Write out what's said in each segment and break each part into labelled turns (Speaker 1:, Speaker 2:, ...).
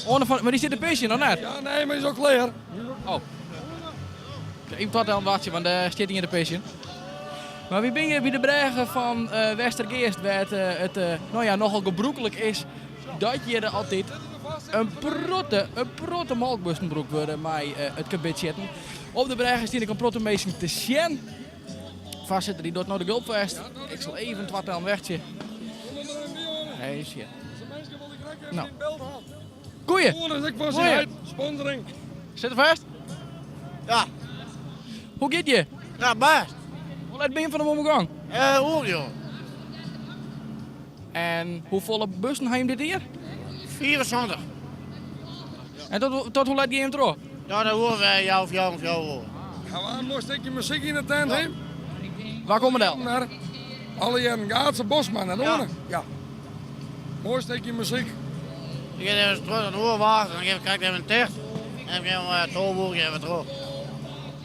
Speaker 1: Oane fan, mar dy sit te pisjen, of net?
Speaker 2: Ja, nee, mar dy is al klear.
Speaker 1: Oh. Even twa tellen wachtsje, want dêr stiet ien te pisjen. Mar wy binne hjir by de brêge fan Westergeast, wêr't it no ja, nochal gebrûklik is dat hjir altyd in protte, in protte molkbussen brûkt wurde mei it karbidsjitten. Op de brêge stean ek in protte minsken te sjen. Foarsitter dy docht no de gulp fêst. Ik sil even twa tellen wachtsje. Even sjen. No. Goeie. Goeie.
Speaker 2: Sponsoring.
Speaker 1: Sit er fêst?
Speaker 3: Ja.
Speaker 1: Hoe giet je?
Speaker 3: Ja, bêst.
Speaker 1: Hoe let bin je fan de omgong?
Speaker 3: Eh, oer joh.
Speaker 1: En hoefolle bussen ha je dit jier?
Speaker 3: 74.
Speaker 1: En tot, tot hoe let gean je troch?
Speaker 3: Ja, dat horen wij jou of jou of jou hoor.
Speaker 2: Ja, waar mooi stukje muziek in de tent, hè?
Speaker 1: Waar komen dat?
Speaker 2: Naar alle jaren Gaatse Bosma naar
Speaker 3: Ja.
Speaker 2: Ja. Mooi stukje muziek.
Speaker 3: Ik ga even terug naar de oerwacht, dan geef ik even een ticht. En dan geef ik tolboer even terug.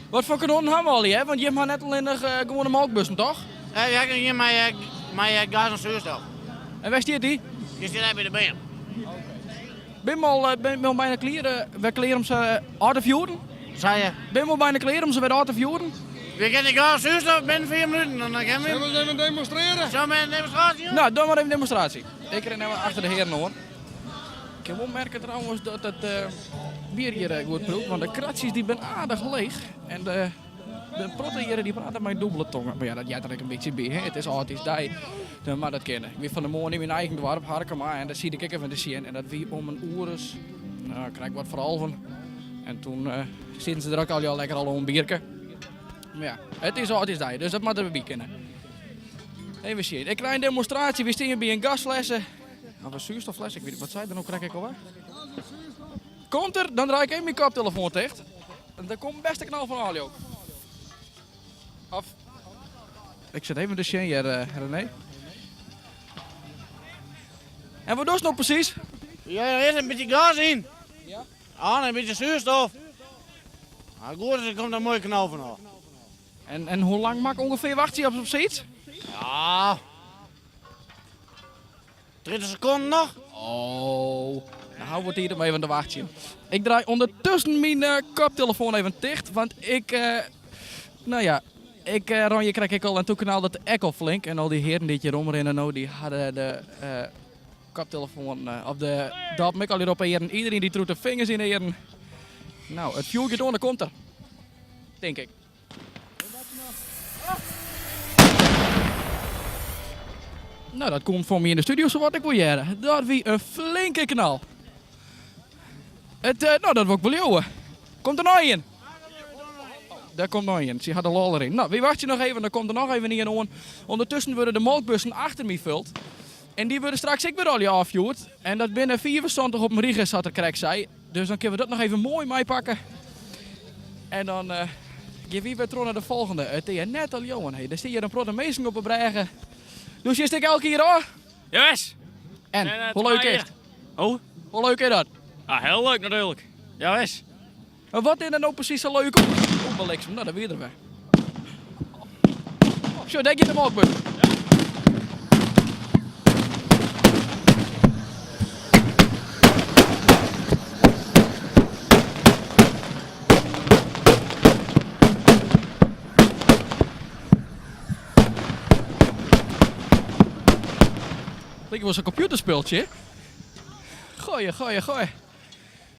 Speaker 1: Wat voor kanonnen hebben we al hier? Want je hebt net alleen nog gewone melkbussen, toch?
Speaker 3: Ja, ik heb hier mijn gas en zuurstof.
Speaker 1: En waar staat die?
Speaker 3: Die staat daar bij de been.
Speaker 1: Ben je al, ben je al bijna klaar, weer klaar om ze uit te vuren?
Speaker 3: Zei je?
Speaker 1: Ben je al bijna klaar om ze weer uit te vuren?
Speaker 3: We gaan de gas en zuurstof binnen 4 minuten. Dan gaan we.
Speaker 2: Zullen we eens even demonstreren?
Speaker 3: Zullen we een demonstratie doen?
Speaker 1: Nou, doe maar even een demonstratie. Ik ren even achter de heren hoor. Ik kan wel merken trouwens dat het bier hier goed proeft, want de kratjes die zijn aardig leeg. En de protte hier die praten met dubbele tongen. Maar ja, dat jij er ook een beetje bij, hè? Het is altijd die. Maar dat kennen. Ik ben van de morgen in mijn eigen dorp, Harkema, en daar zie ik even de zien. En dat wie om een oer is. Nou, ik krijg wat voor alven. En toen zitten ze er ook al lekker al om een bierke. Maar ja, het is altijd die, dus dat moet er bij kunnen. Even zien. Ik krijg een demonstratie. We staan hier bij een gasflessen. Of een zuurstoffles, ik weet niet, wat zei er nou, krijg ik alweer? Komt er, dan draai ik even mijn koptelefoon dicht. En daar komt best een knal van Ali ook. Af. Ik zet even de chain hier, René. En wat doe je nou precies?
Speaker 3: Ja, er is een beetje gas in.
Speaker 1: Ja?
Speaker 3: Ah, en een beetje zuurstof. Ah, goed, er komt een mooie knal vanaf.
Speaker 1: En hoe lang mag ik ongeveer wachten op zoiets?
Speaker 3: Ja. 30 seconden nog.
Speaker 1: Oh, nou wordt hier ermee van de wachtje. Ik draai ondertussen mijn koptelefoon even dicht, want ik, nou ja, ik Ronje krijg ik al en toen knalde het echt al flink. En al die heren die hier omrennen, nou, die hadden de koptelefoon op de dop. Ik al hier op heren. Iedereen die troet de vingers in de heren. Nou, het vuurtje door, dan komt er. Denk ik. Nou, dat komt voor mij in de studio zo wat ik wil jaren. Dat wie een flinke knal. Het, nou, dat wil ik wel jongen. Komt er nog in? Daar komt nog in. Ze had de lol erin. Nou, wie wacht je nog even? Dan komt er nog even in aan. Ondertussen worden de melkbussen achter mij vuld. En die worden straks ik weer al je afvuurd. En dat binnen 74 op mijn riegen zat er krek zei. Dus dan kunnen we dat nog even mooi meepakken. En dan geef wie weer terug naar de volgende. Het is net al jongen. Hey, daar zie je een protte meesten op de bregen. Dus je stik elke keer hoor.
Speaker 4: Jawes.
Speaker 1: En,
Speaker 4: En,
Speaker 1: hoe leuk
Speaker 4: twee
Speaker 1: is het?
Speaker 4: Oh?
Speaker 1: Hoe leuk is dat?
Speaker 4: Ah, heel leuk natuurlijk. Jawes.
Speaker 1: Maar wat is er nou precies zo leuk op? Oh, bliksem. Nou, dat weer er weer. Zo, denk je de melkbus? Lijkt wel zo'n computerspeeltje. Gooien, gooien, gooien.